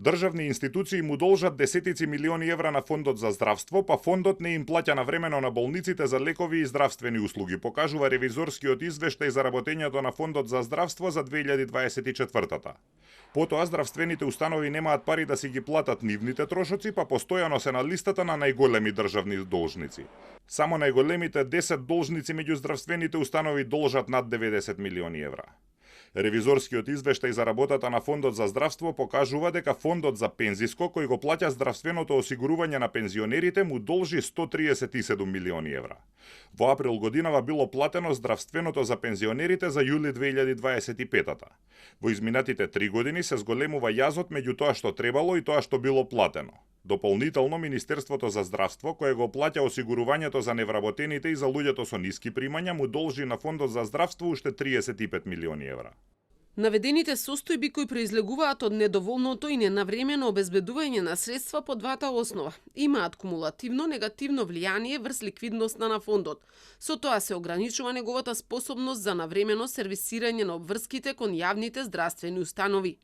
Државни институции му должат десетици милиони евра на Фондот за здравство, па фондот не им плаќа навремено на болниците за лекови и здравствени услуги, покажува ревизорскиот извештај за работењето на Фондот за здравство за 2024-та. Потоа здравствените установи немаат пари да си ги платат нивните трошоци, па постојано се на листата на најголеми државни должници. Само најголемите 10 должници меѓу здравствените установи должат над 90 милиони евра. Ревизорскиот извештај за работата на Фондот за здравство покажува дека Фондот за пензиско, кој го плаќа здравственото осигурување на пензионерите, му должи 137 милиони евра. Во април годинава било платено здравственото за пензионерите за јули 2025-та. Во изминатите 3 години се зголемува јазот меѓу тоа што требало и тоа што било платено. Дополнително, Министерството за здравство, кое го плаќа осигурувањето за невработените и за луѓето со ниски примања, му должи на Фондот за здравство уште 35 милиони евра. Наведените состојби кои произлегуваат од недоволното и ненавремено обезбедување на средства по двата основа имаат кумулативно негативно влијание врз ликвидноста на фондот. Со тоа се ограничува неговата способност за навремено сервисирање на обврските кон јавните здравствени установи.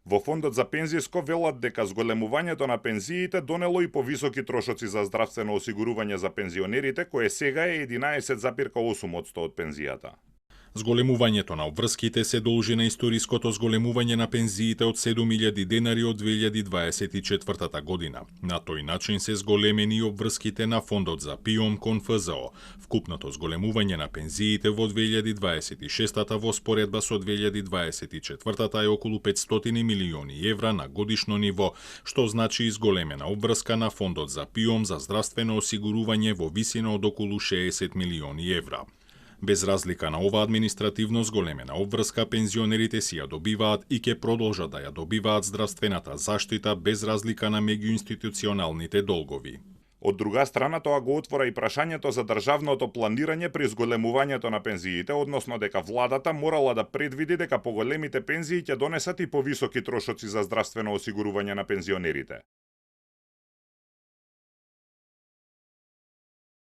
Во Фондот за пензиско велат дека зголемувањето на пензиите донело и повисоки трошоци за здравствено осигурување за пензионерите, кое сега е 11,8% од пензијата. Зголемувањето на обврските се должи на историското зголемување на пензиите од 7.000 денари од 2024 година. На тој начин се зголемени и обврските на Фондот за ПИОМ кон ФЗО. Вкупното зголемување на пензиите во 2026 во споредба со 2024 е околу 500 милиони евра на годишно ниво, што значи изголемена обврска на Фондот за ПИОМ за здравствено осигурување во висина од околу 60 милиони евра. Без разлика на ова административно зголемена обврска, пензионерите си ја добиваат и ќе продолжат да ја добиваат здравствената заштита без разлика на меѓуинституционалните долгови. Од друга страна, тоа го отвора и прашањето за државното планирање при зголемувањето на пензиите, односно дека владата морала да предвиди дека поголемите пензии ќе донесат и повисоки трошоци за здравствено осигурување на пензионерите.